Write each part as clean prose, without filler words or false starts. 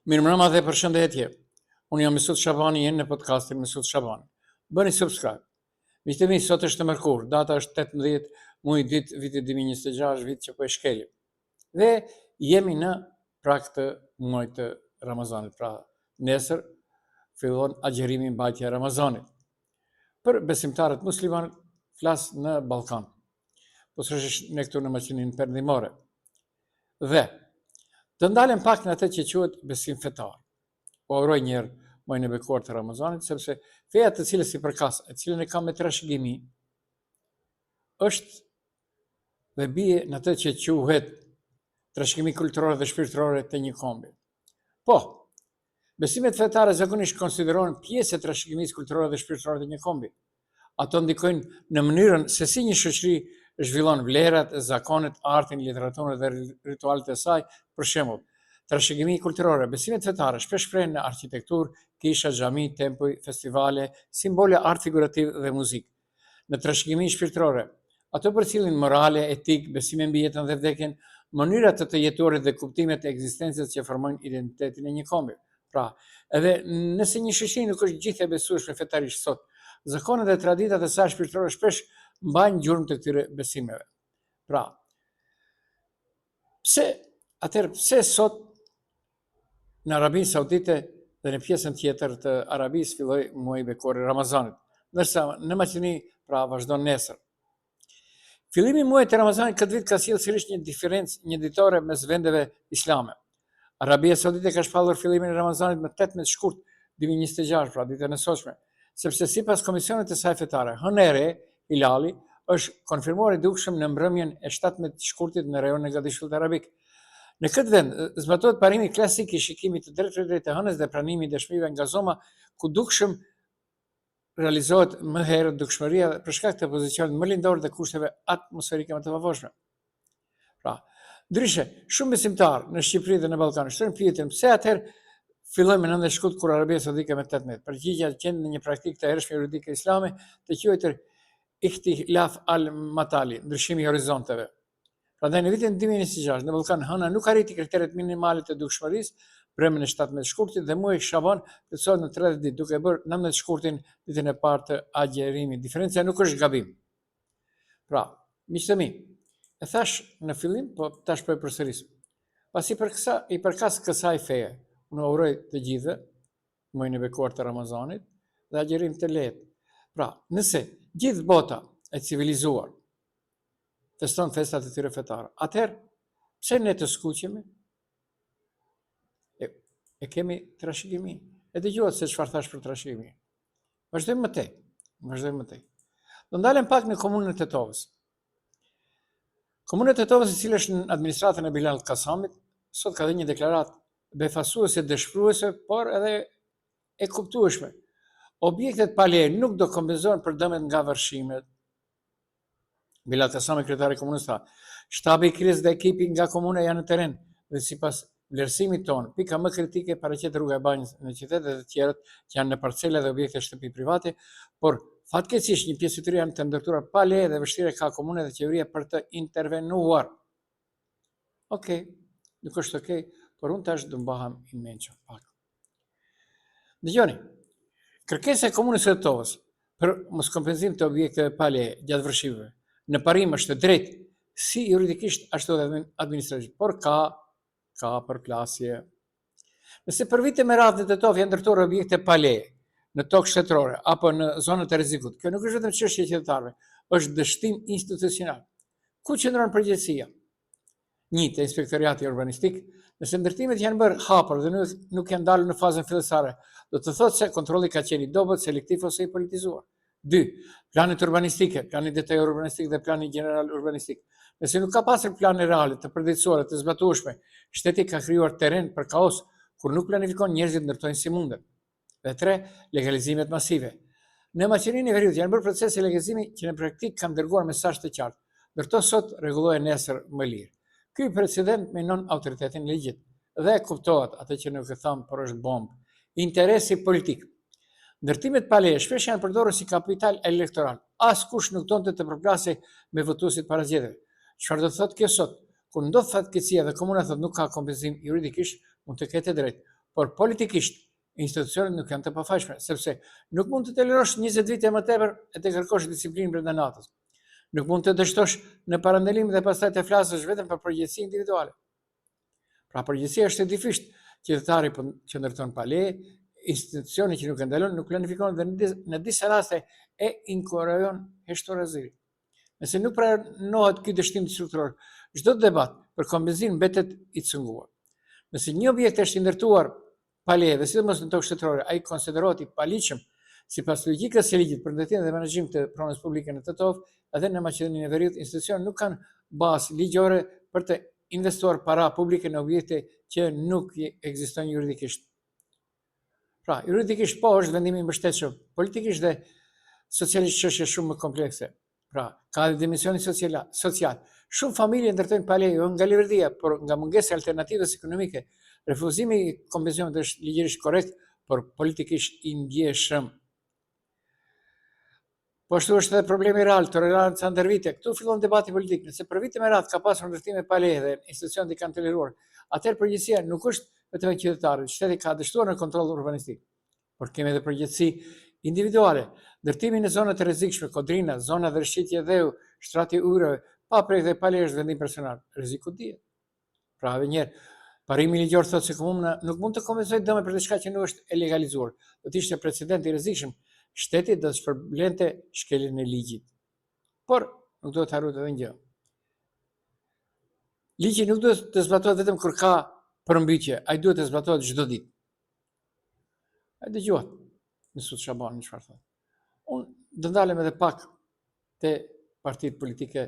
Mirëmbrëma dhe përshëndetje. Unë jam Mesut Shabani, jeni në podcastin Mesut Shabani. Bëni subscribe. Miqtë e mi, sot është e mërkurë, data është 18 muaji i dytë vitit 2026, vit që po e shkelim. Dhe jemi në prag të muajit të Ramazanit, pra nesër fillon agjërimi mbajtja e Ramazanit. Për besimtarët muslimanë flas në Ballkan. Posaçërisht ne këtu në Maqedoninë Perëndimore. Dhe të ndalem pak në atë që quhet besim fetar. Po uroj një herë muajin e bekuar të Ramazanit, sepse feja të cilës i përkas, e cilën e kam me trashëgimi, është dhe bie në atë që quhet trashëgimi kulturore dhe shpirtërore të një kombi. Po, besimet fetare zakonisht konsiderohen pjesë e trashëgimisë kulturore dhe shpirtërore të një kombi. Ato ndikojnë në mënyrën se si një shoqëri zhvillon vlerat, zakonet, artin, literaturën dhe ritualet e saj, për shembull, trashëgimi kulturore, besimet fetare shpesh shprehen në arkitekturë, kisha, xhami, tempuj, festivale, simbole, art figurativ dhe muzikë. Në trashëgiminë shpirtërore, ato përcjellin morale, etikë, besime mbi jetën dhe vdekjen, mënyra të të jetuarit dhe kuptimet e ekzistencës që formojnë identitetin e një kombi. Pra, edhe nëse një shoqëri nuk është gjithë e besueshme fetarisht sot, zakonet dhe traditat e saj shpirtërore shpesh mbajnë gjurmë të këtyre besimeve. Pra, pse atëherë pse sot në Arabinë Saudite dhe në pjesën tjetër të Arabisë filloi muaji i bekuar i Ramazanit, ndërsa në Maqedoni pra vazhdon nesër. Fillimi i muajit të Ramazanit këtë vit ka sjellë sërish një diferencë një ditore mes vendeve islame. Arabia Saudite ka shpallur fillimin e Ramazanit më 18 shkurt 2026, pra ditën e sotshme, sepse sipas komisionit të saj fetare, hëna e re, Hilali, është konfirmuar i dukshëm në mbrëmjen e 17 shkurtit në rajonin e Gadishullit Arabik. Në këtë vend zbatohet parimi klasik i shikimit të drejtpërdrejtë të hënës dhe pranimi i dëshmive nga zoma ku dukshëm realizohet më herët dukshmëria për shkak të pozicionit më lindor dhe kushteve atmosferike më të favorshme. Pra, ndryshe, shumë besimtarë në Shqipëri dhe në Ballkan shtrojnë pyetjen pse atëherë filloi me 19 shkurt kur Arabia Saudite me 18. Përgjigjja gjendet në një praktikë të hershme juridike islame të quajtur Ihtilaf al-Matali, ndryshimi i horizonteve. Prandaj në vitin 2026 në Ballkan hëna nuk arriti kriteret minimale të dukshmërisë mbrëmjen e 17 shkurtit dhe muaji Shaban plotësohet në 30 ditë, duke bërë 19 shkurtin ditën e parë të agjërimit. Diferenca nuk është gabim. Pra, miqtë e mi, e thash në fillim, po tash po e përsëris. Pasi për kësa, i përkas kësaj feje, unë uroj të gjithëve, muajin e bekuar të Ramazanit, dhe agjërim të lehtë. Pra, nëse gjithë bota e civilizuar feston festat e tyre fetare, atëherë, pse ne të skuqemi? E, e kemi trashëgiminë. E dëgjuat se çfarë thash për trashëgiminë. Vazhdojmë më tej. Vazhdojmë më tej. Do ndalem pak në komunën e Tetovës. Komuna e Tetovës, e cila është në administratën e Bilal Kasamit, sot ka dhënë një deklaratë befasuese, dëshpëruese, por edhe e kuptueshme. Objektet pa leje nuk do kompensohen për dëmet nga vërshimet. Bilal Kasami, kryetari i komunës tha, shtabi i krizës dhe ekipi nga komuna janë në terren dhe sipas vlerësimit tonë, pika më kritike paraqet rruga e Banjës në qytet dhe të tjerët që janë në parcela dhe objekte shtëpi private, por fatkeqësisht një pjesë e tyre janë të ndërtuar pa leje dhe vështirë e ka komuna dhe qeveria për të intervenuar. Okej, nuk është okej, por unë tash do mbahem i mençur pak. Dëgjoni, kërkesa e Komunës së Tetovës për moskompensim të objekteve pa leje gjatë vërshimeve, në parim është e drejtë, si juridikisht ashtu edhe administrativisht, por ka ka përplasje. Nëse për vite me radhë në Tetovë janë ndërtuar objekte pa leje, në tokë shtetërore apo në zonat e rrezikut, kjo nuk është vetëm çështje e qytetarëve, është dështim institucional. Ku qëndron përgjegjësia? Një, te inspektoriati urbanistik, nëse ndërtimet janë bërë hapur dhe nuk, nuk janë ndalur në fazën fillestare, do të thotë se kontrolli ka qenë i dobët, selektiv ose i politizuar. 2. Planet urbanistike, plani detajor urbanistik dhe plani gjeneral urbanistik. Nëse nuk ka pasur plane reale të përditësuara të zbatueshme, shteti ka krijuar terren për kaos, kur nuk planifikon njerëzit ndërtojnë si munden. Dhe 3. Legalizimet masive. Në Maqedoninë e Veriut janë bërë procese legalizimi që në praktikë kanë dërguar mesazh të qartë. Ndërto sot, rregulloje nesër më lirë. Ky precedent minon autoritetin e ligjit. Dhe kuptohet atë që nuk e tham, por është bombë. Interesi politik. Ndërtimet pa leje shpesh janë përdorur si kapital elektoral. Askush nuk donte të përplasej me votuesit para zgjedhjeve. Çfarë do të thotë kjo sot? Kur ndodh fatkeqësia dhe komuna thotë nuk ka kompensim juridikisht, mund të ketë të drejtë. Por politikisht, institucionet nuk janë të pafajshme, sepse nuk mund të tolerosh 20 vite më tepër e të kërkosh disiplinë brenda natës. Nuk mund të dështosh në parandalim dhe pastaj të flasësh vetëm për përgjegjësi individuale. Pra përgjegjësia është e dyfishtë, qytetari po, që ndërton pa leje, institucioni që nuk e ndalon, nuk planifikon dhe në disa raste e inkurajon heshturazi. Nëse nuk pranohet ky dështim strukturor, çdo debat për kompensim mbetet i cunguar. Nëse një objekt është i ndërtuar pa leje dhe sidomos në tokë shtetërore, ai konsiderohet i paligjshëm sipas logjikës së ligjit për ndërtim dhe menaxhim të pronës publike në Tetovë edhe në Maqedoninë e Veriut, institucionet nuk kanë bazë ligjore për të investuar para publike në objekte që nuk ekzistojnë juridikisht. Pra, juridikisht po është vendimi i mbështetshëm, politikisht dhe socialisht çështje shumë më komplekse. Pra, ka edhe dimensionin social. social. Shumë familje ndërtojnë pa leje, jo nga leverdia, por nga mungesa e alternativës ekonomike. Refuzimi i kompensimit është ligjërisht korrekt, por politikisht i ndjeshëm. Po ashtu është edhe problemi real, toleranca ndër vite. Këtu fillon debati politik. Nëse për vite me radhë ka pasur ndërtime pa leje dhe institucionet i kanë toleruar, atëherë përgjegjësia nuk është vetëm e qytetarit. Shteti ka dështuar në kontroll urbanistik. Por kemi edhe përgjegjësi individuale. Ndërtimi në zona të rrezikshme, kodrina, zona dhe rrëshqitje dheu, shtrati ujërave, pa projekt dhe pa leje është vendim personal. Rreziku dihet. Pra edhe një herë, parimi ligjor thotë se komuna nuk mund të kompensojë dëme për diçka që nuk është e legalizuar. Do të ishte precedent i rrezikshëm. Shteti do të shpërblente shkeljen e ligjit. Por nuk duhet të harrojmë edhe një gjë. Ligji nuk duhet të zbatohet vetëm kur ka përmbytje, ai duhet të zbatohet çdo ditë. E dëgjuat Mesut Shabanin çfarë thotë. Unë do ndalem edhe pak te partitë politike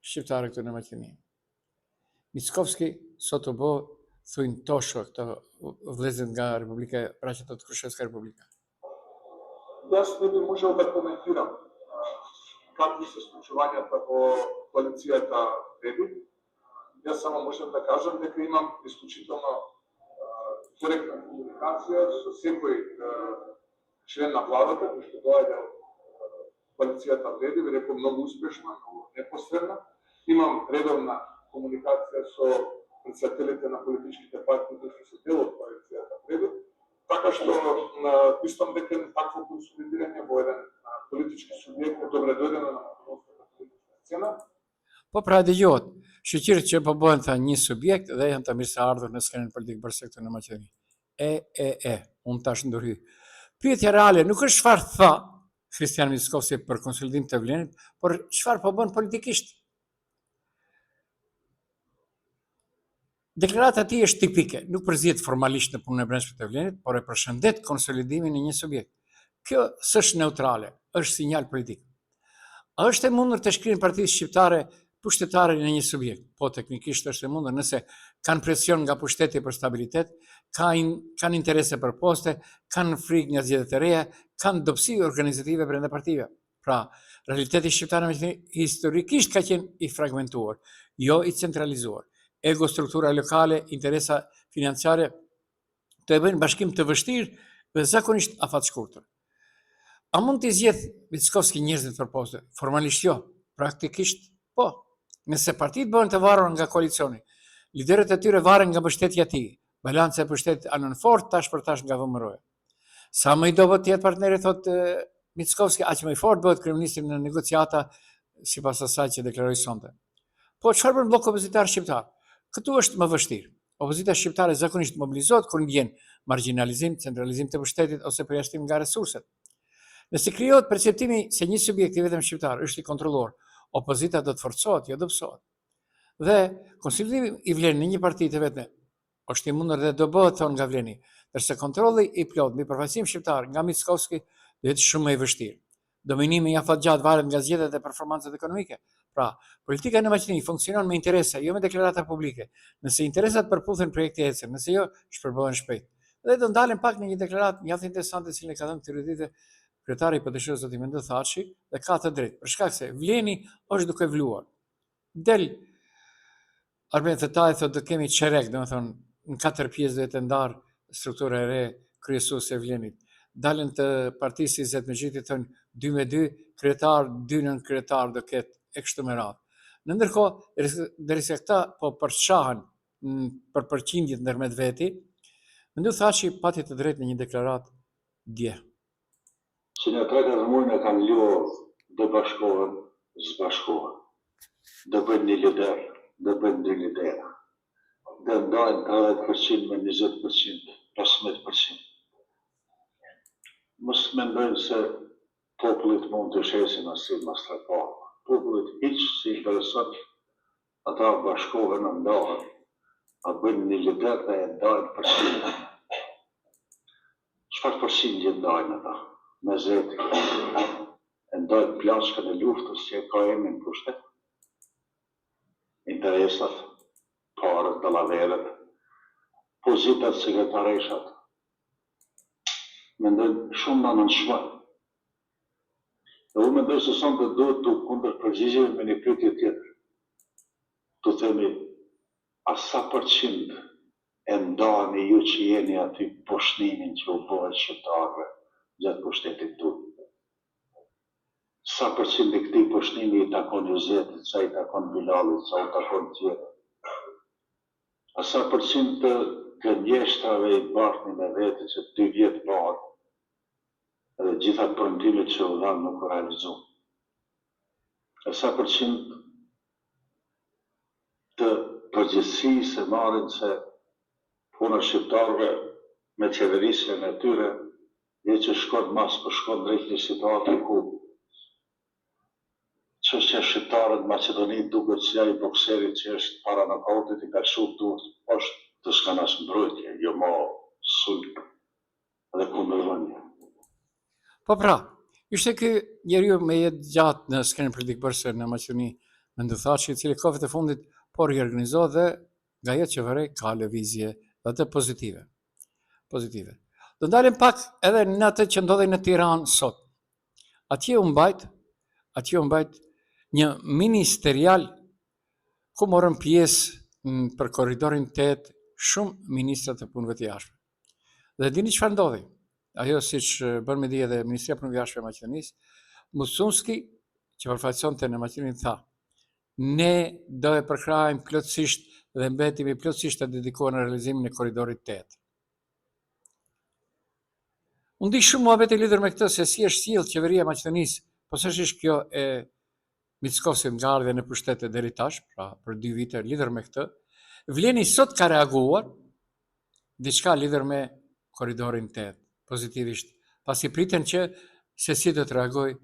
shqiptare këtu në Maqedoni. Mickovski sot u bë thujnë Tosho këto vëllezërit nga Republika, pra që thotë Krushevska Republika. Јас не би можел да коментирам какви се случувањата во коалицијата Реди. Јас само можам да кажам дека имам исклучително коректна комуникација со секој член на владата кој што доаѓа од коалицијата Вреди, би рекол многу успешна, многу непосредна. Имам редовна комуникација со председателите на политичките партии кои што се дел од коалицијата Вреди, така што мислам дека такво консолидирање во еден политички субјект е добре дојдено на македонската политичка сцена. Po pra dëgjohet, shyqyr që po bëhen tha një subjekt dhe janë të mirëseardhur në skenën politike bërë këtu në Maqedoni. E, e, e, unë tash ndërhyj. Pyetja reale nuk është çfarë tha Hristijan Mickoski për konsolidim të Vlenit, por çfarë po bën politikisht. Deklarata e tij është tipike, nuk përzihet formalisht në punën e brendshme të Vlenit, por e përshëndet konsolidimin e një subjekt. Kjo s'është neutrale, është sinjal politik. A është e mundur të shkrihen partitë shqiptare pushtetare në një subjekt? Po, teknikisht është e mundur nëse kanë presion nga pushteti për stabilitet, kanë kanë interese për poste, kanë frikë nga zgjedhjet e reja, kanë dobësi organizative brenda partive. Pra, realiteti shqiptar në Maqedoni historikisht ka qenë i fragmentuar, jo i centralizuar. Ego struktura lokale, interesa financiare të e bëjnë bashkim të vështirë dhe zakonisht afatshkurtër. A mund t'i zgjedh Mickoski njerëzit për poste? Formalisht jo, praktikisht po. Nëse partitë bëhen të varur nga koalicioni, liderët e tyre varen nga mbështetja e tij. Balanca e pushtetit anon fort tash për tash nga VMRO-ja. Sa më i dobët të jetë partneri, thotë Mickoski, aq më i fortë bëhet kryeministri në negociata sipas asaj që deklaroi sonte. Po çfarë bën blloku opozitar shqiptar? Këtu është më vështirë. Opozita shqiptare zakonisht mobilizohet kur ndjen margjinalizim, centralizim të pushtetit ose përjashtim nga resurset. Nëse krijohet perceptimi se një subjekt i vetëm shqiptar është i kontrolluar, opozita do të forcohet, jo dobësohet. Dhe konsolidimi i Vlenit në një parti të vetme është i mundur dhe do bëhet thonë nga Vleni, ndërsa kontrolli i plotë mbi përfaqësim shqiptar nga Mickoski do jetë shumë më i vështirë. Dominimi afatgjatë varet nga zgjedhjet dhe performancat ekonomike. Pra, politika në Maqedoni funksionon me interesa, jo me deklarata publike. Nëse interesat përputhen, projekti ecën, nëse jo, shpërbëhen shpejt. Dhe do ndalem pak në një deklaratë mjaft interesante cilën e ka dhënë këtyre ditëve kryetari i PDSH zoti Menduh Thaçi dhe ka të drejtë, për shkak se Vleni është duke vluar. Del Arben Fetai thotë do kemi çerek, domethënë në katër pjesë do jetë e ndarë struktura e re kryesuese e Vlenit. Dalin të partisë Izet Mexhiti thonë 2 me 2, kryetar, 2 nënkryetar do ketë e kështu me radhë. Në ndërkohë, derisa këta po përçahen për përqindjet ndërmjet veti. Menduh Thaçi pati të drejtë në një deklaratë dje. Që nja tre katër muaj na kanë lodhë do bashkohen s'bashkohen do bëjnë një lider do bëjnë dy lidera do ndajnë 30% me 20% 15% mos mendojnë se popullit mund të shesin asi mastrapa popullit hiç s'i intereson ata bashkohen a ndahen a bëjnë një lider dhe e ndajnë përqindjen çfarë përqindje ndajnë ata me zeti e ndajnë plaçkën e luftës që e ka emrin pushtet interesat parët, dallaveret pozitat, sekretareshat mendojnë shumë na nënçmojnë. Dhe unë mendoj se sonte duhet t'u kundërpërgjigjemi me një pyetje tjetër. Tu themi, a sa përqind e ndani ju që jeni aty poshtnimin që u bëhet shqiptarëve gjatë pushtetit tuaj? Sa përqind e këtij poshtnimi i takon Izetit, sa i takon Bilallit, sa u takon tjerëve? A sa përqind të gënjeshtrave i bartni me vete që dy vjet bëhen edhe gjitha premtimet që u dhanë nuk u realizuan? E sa përqind të përgjegjësisë e marrin se puna shqiptarëve me qeverisjen e tyre vjet që shkon mas po shkon drejt një situate ku çështja shqiptare në Maqedoni duket si ai bokserit që është para nokautit i ka lëshu duart poshtë, të s'kan as mbrojtje, jo mo sulm dhe kundërvënie. Po pra, ishte ky njeriu me jetë gjatë në skenën politikëbërëse në Maqedoni, Menduh Thaçi, i cili kohëve të fundit po riorganizohet dhe nga ajo që vërej ka lëvizje dhe atë pozitive. Pozitive. Do ndalem pak edhe në atë që ndodhi në Tiranë sot. Atje u mbajt, atje u mbajt një ministerial ku morën pjesë për korridorin 8 shumë ministra të punëve të jashtme. Dhe dini çfarë ndodhi? Ajo siç bën me dije edhe Ministria e Punëve të Jashtme e Maqedonisë, Mucunski, që përfaqësonte në Maqedoni tha: "Ne do e përkrahim plotësisht dhe mbetemi plotësisht të dedikuar në realizimin e korridorit 8." Unë di shumë muhabete lidhur me këtë se si është sjellë qeveria e Maqedonisë, posaçërisht kjo e Mickovskit nga ardhja në pushtet e deri tash, pra për dy vite lidhur me këtë. Vleni sot ka reaguar diçka lidhur me korridorin 8, pozitivisht, pasi priten që se si do të reagojë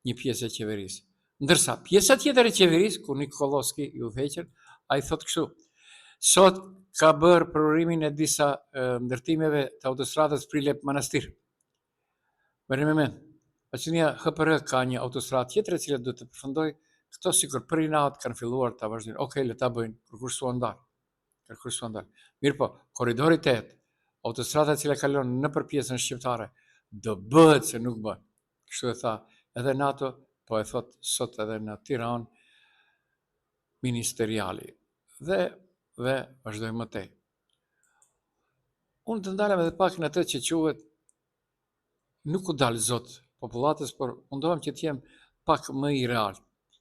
një pjesë e qeverisë. Ndërsa pjesa tjetër e qeverisë, ku Nikollovski i udhëhequr, ai thotë kështu: Sot ka bërë përurimin e disa ndërtimeve të autostradës Prilep Manastir. Merrni me mend. Maqedonia HPR ka një autostradë tjetër e cila duhet të përfundojë. Këto sikur për inat kanë filluar ta vazhdojnë. Okej, le ta bëjnë, kërkush s'ua ndal. Kërkush s'ua ndal. Mirëpo, korridori 8, autostrada e cila kalon nëpër pjesën shqiptare, do bëhet se nuk bëhet. Kështu e tha edhe NATO, po e thot sot edhe në Tiranë ministeriali. Dhe dhe vazhdojmë më tej. Unë të ndalem edhe pak në atë që quhet nuk u dal zot popullatës, por mundohem që të jem pak më i real.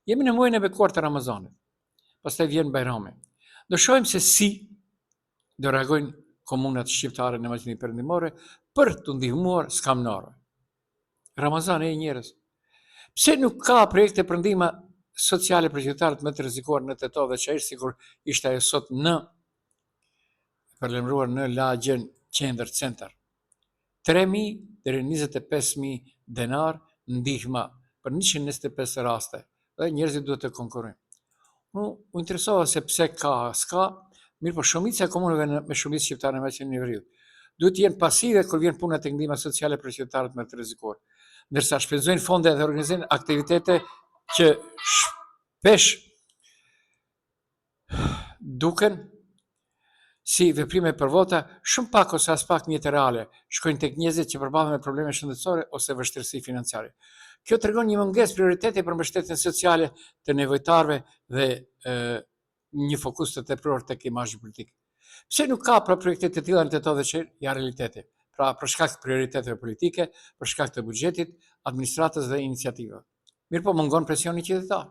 Jemi në muajin e bekuar të Ramazanit. Pastaj vjen Bajrami. Do shohim se si do reagojnë komunat shqiptare në Maqedoninë Perëndimore për të ndihmuar skamnorëve. Ramazan e njerëz. Pse nuk ka projekte për ndihma sociale për qytetarët më të rrezikuar në Tetovë dhe Çair sikur ishte ajo sot në paralajmëruar në lagjen qendër center. 3.000 deri në 25.000 denar ndihma për 125 raste dhe njerëzit duhet të konkurrojnë. Unë u interesova se pse ka, s'ka, mirë po shumica e komunave në, me shumicë shqiptare në Maqedoninë e Veriut duhet të jenë pasive kur vjen puna tek ndihma sociale për qytetarët më të rrezikuar. Ndërsa shpenzojnë fonde dhe organizojnë aktivitete që shpesh duken si veprime për vota, shumë pak ose aspak mjete reale, shkojnë tek njerëzit që përballen me probleme shëndetësore ose vështirësi financiare. Kjo tregon një mungesë prioriteti për mbështetjen sociale të nevojtarëve dhe e, një fokus të tepruar tek imazhi politik. Pse nuk ka pra projekte të tilla në Tetovë dhe Çair? Ja realiteti. Pra për shkak të prioriteteve politike, për shkak të buxhetit, administratës dhe iniciativave. Mirë po mungon presioni qytetar.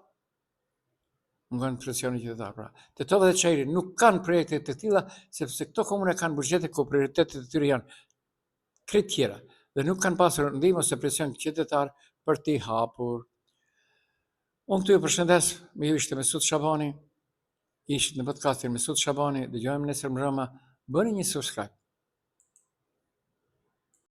Mungon presioni qytetar. Pra, Tetova dhe Çairi nuk kanë projekte të tilla sepse këto komuna kanë buxhete ku prioritetet e tyre janë krejt tjera dhe nuk kanë pasur ndihmë ose presion qytetar për t'i hapur. Unë këtu ju përshëndes, me ju ishte Mesut Shabani, ishit në podcastin Mesut Shabani, dëgjohemi nesër mbrëma, bëni një subscribe.